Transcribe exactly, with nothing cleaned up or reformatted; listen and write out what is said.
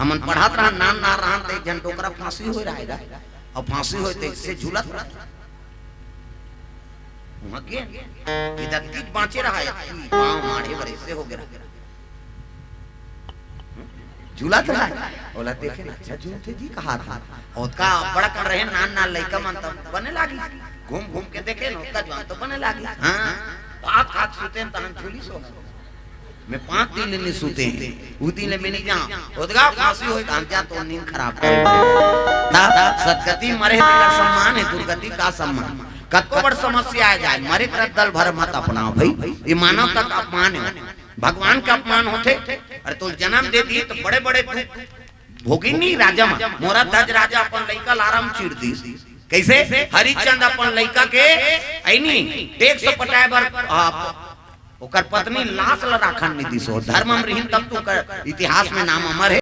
हमन पढ़त रहन, नान नान रहन, त एक झन डोकरा फांसी होय रहय गा, अउ फांसी होय त अइसे झूलत रहय। उहाँ के इधर तीज बाँचे रहय, पाँव माढ़े बर अइसे हो गे रहय। झूलत रहय, ओला देखे न, "अच्छा झूलथे जी," कहा था। ओतका बड़ा कर रहे नान नान लइका मन, त बने लागी। घूम घूम के देखे न, ओतका जुआन तो बने लागी। हाँ, भाग भाग सुते न, तहन झूली सो। मैं पाँच दिन ले नहीं सुते हैं, उस दिन ले मैं नहीं जाऊँ। ओतका फांसी होय, तहन जा तो नींद खराब करे। ता, ता, सदगति मरे हे, तेकर सम्मान हे, दुर्गति का सम्मान? कतको बड़ समस्या आ जाय, मरे कर दल भर मत अपनाओ भाई, ये मानवता का अपमान हे, भगवान का अपमान होथे। अरे तो जन्म दे दिए तो बड़े बड़े दुख भोगिन नहीं राजा मन, मोरा दज राजा अपन लइका ला आराम चीर दिस। कइसे? हरिचंद अपन लइका के, ऐनी, टेक्स पटाए बर, आ, ओकर पत्नी लाश ल राखन नहीं दिस। धर्म म रिहिन तब तो ओकर इतिहास में नाम अमर हे।